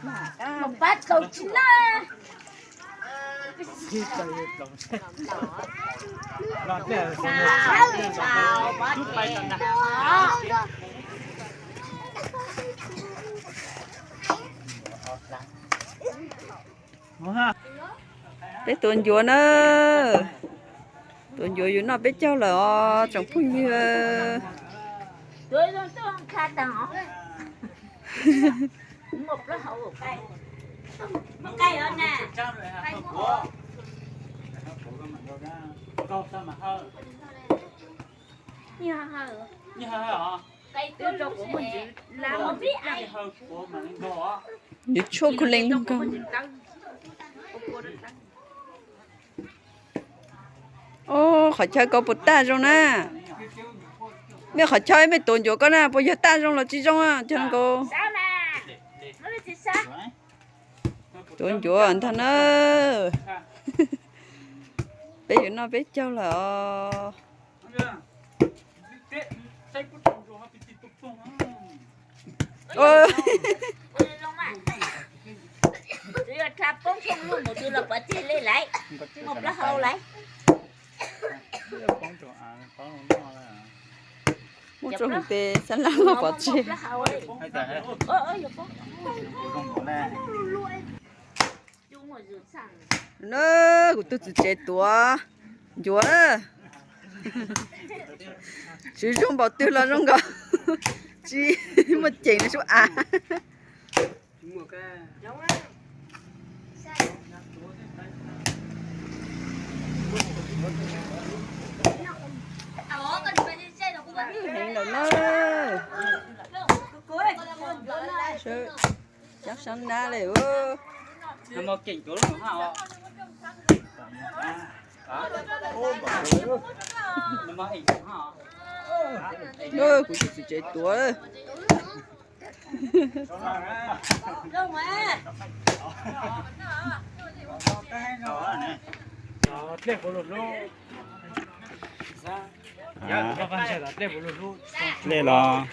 Mus pab tau tsis na. Peb tua ncuav na. Tua ncuav yus noj peb caug lawm os tsoom phooj ywg. Yus tshuaj kuj leej lug nkaus. Qhov chaw ko puas taj zoo na? Mej qhov chaw mej tuav ncuav ko na puas yog taj zoo los tsis zoo cog nkaus? Tuav ncuav ntag na. Peb yuav noj peb caug lawm os. Muab tso hauv tes xab laj los pov tseg. Na, kuv tus txiv tsev tuav ncuav na. Tsis zoo npaum twg los zoo nkaus, tsis muaj ceem li sub av. Heev lawm na. Cov sab nab li. Kuv tus txiv tsev tuav. Dlej los,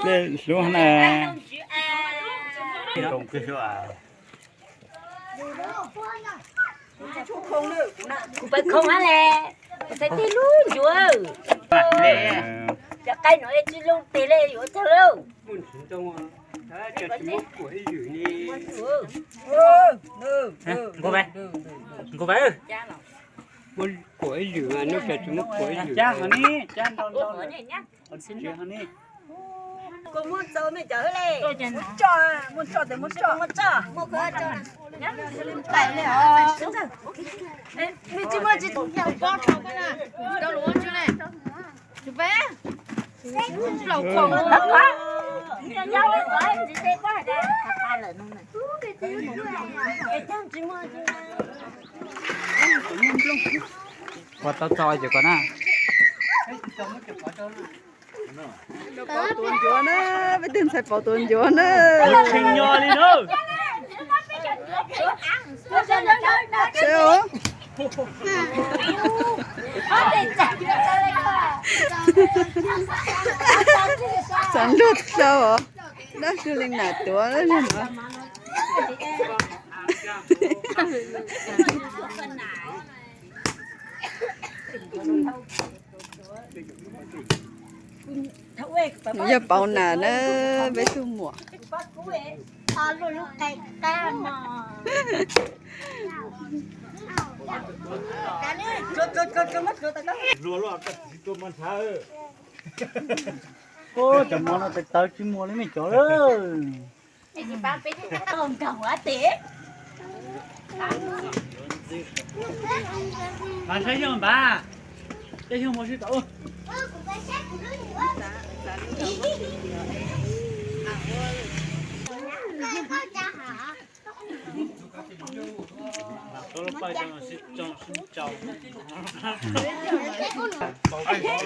dlej hlub na. Kuv pab khoo hab le, kuv pab tij lub ncuav. Cov qaib no tsis zoo tes le yuav tag lauj. Kuv ib yam no cas tsis muab kuv ib yam. Koj muab txaus me cov hwb le. Muab tso, muab tso tes muab tso. Muab tso, muab tso. Nws tsis muaj tsis pob tso koj na. Tus peb plaum khoom. Ua tau txo ces kom na. Peb tus ntxhais pom tus ncuav na. Txav luag tau os, dab tsi li nam tuav no. Yog Pauv nam na, peb tug muam. Cov mov no tes taw tsis muag li mej cov lawm. Mas saib yog npab, tej yog mus sib tau.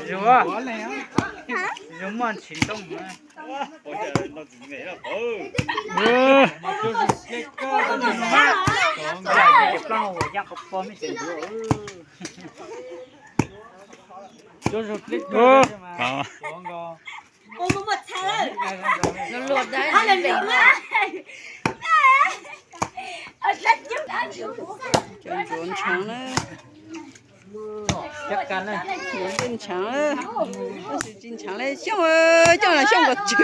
Zoo, zoo muaj ntsis ntoo. Ua, muaj muaj txha lawm. Luag luag dab tsi pem no. Cov ntsuav ntshaav na. Ntsuav ntej ntshaav, tab sis tsis ntshaav li. Xyooj, coj los Xyooj nkaus tswv.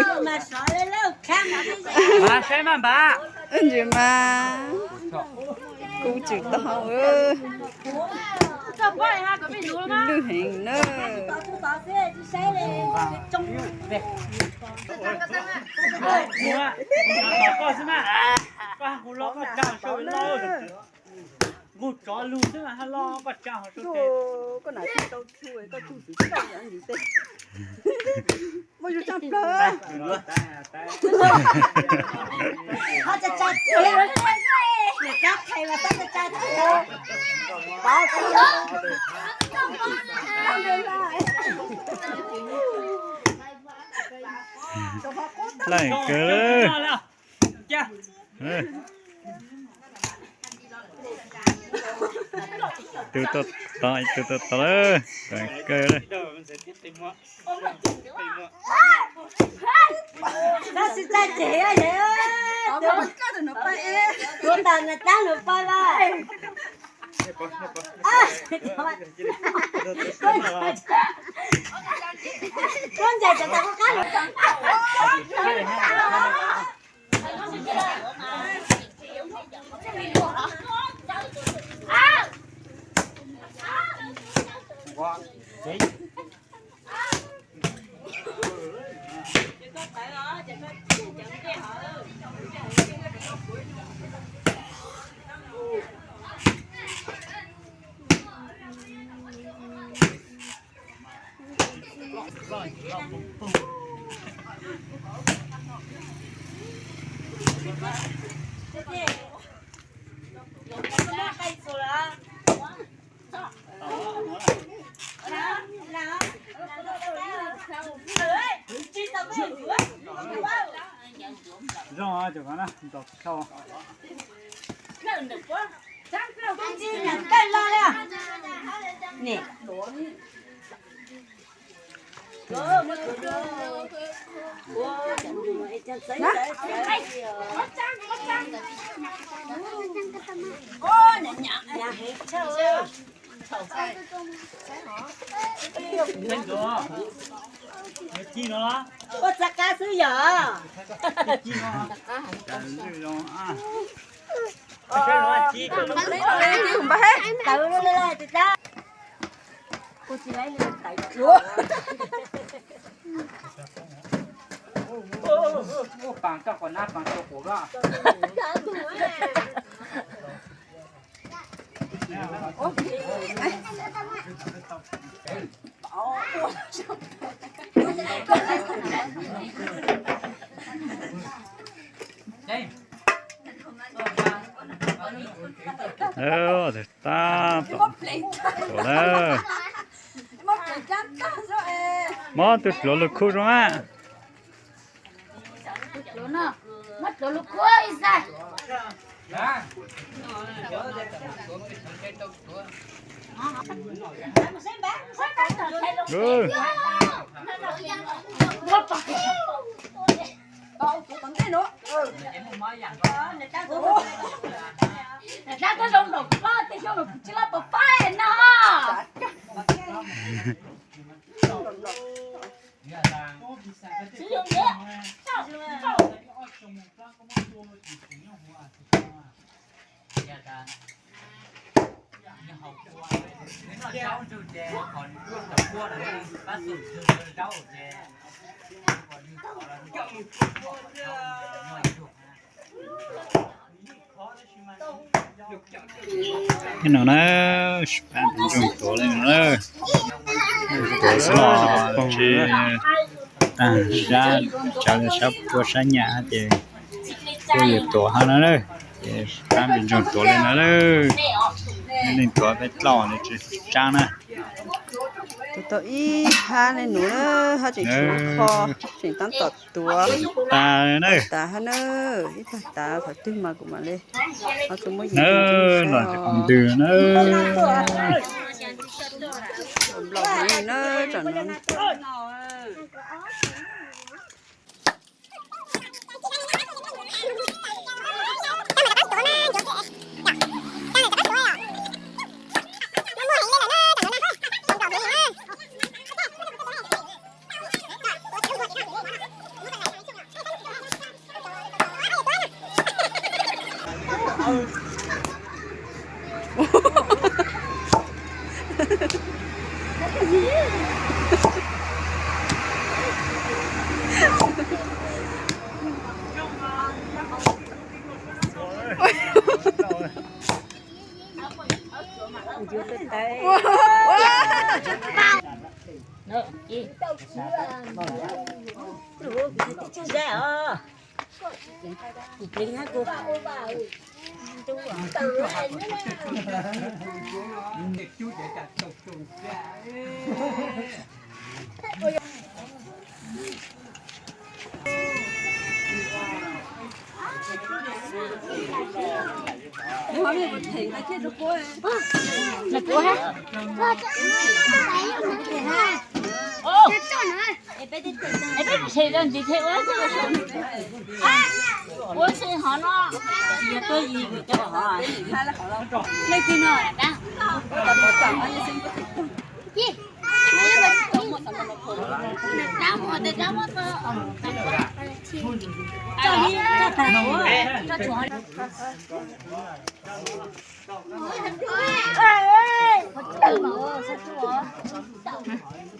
Saib mas npam. Ntsis mas kub tswv tau. Lwj heev na. Koj xwb mas, koj hab kuv los koj tsa saum lub, kuv tsov lug xwb mas hab los koj tsa saum tej. Koj nam tsis tau tshua, koj tshua tsis tau yam ntsis tej. Muaj zoo tshaj plaws. Leej kawg. Tus tau tod, tus tau tod lawm, leej kawg lawm. Tab sis tsa ces tuav tas nws tab nws pais lawm. Koj ncaim cov tas koj qab lawm. Zoo cov no na, nrog thauj. Ua txaj qab xwb yog. Tawv lawm, tawv. Kuv tsis laib li tawv. Paas koj quas nab paas rua quas koj. Tab tom tuav na. Mob tus hluav lug khuj zoo a. Tab tab zoo nraum pab tej xyoo los kuv tsis lab pov pab no. Ib no na, pab npis ntsoog tuav li no na. Tuav xwb los tsis tag sab, tsav sab puab sab nyam ces puab yuav tuav hab na. Ces pab npis ntsoog tuav li no na. Neeg tuav peb dlaub li tsis tsaab na. Tuav tau ib phab li nuav na, hab tseem tshuav kho, tseem taab tom tuav. Tas na. Tas hab na, ib tag tas thaum twg mas kuv mam li ho tug muab yim ntws na. Nplaum heev na, tsam no.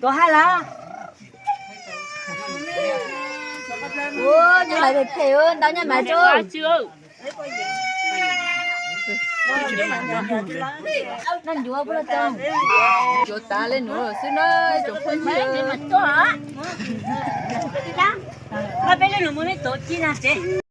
Tuav hais lawm. Ua, nyob lawv phem phem, ntau nyob mas tso. Noj ncuav puas los tau? Ncuav tas li nuav xwb na, tsoom phooj ywg. Peb lub nus muaj neb tuav ci na tsev.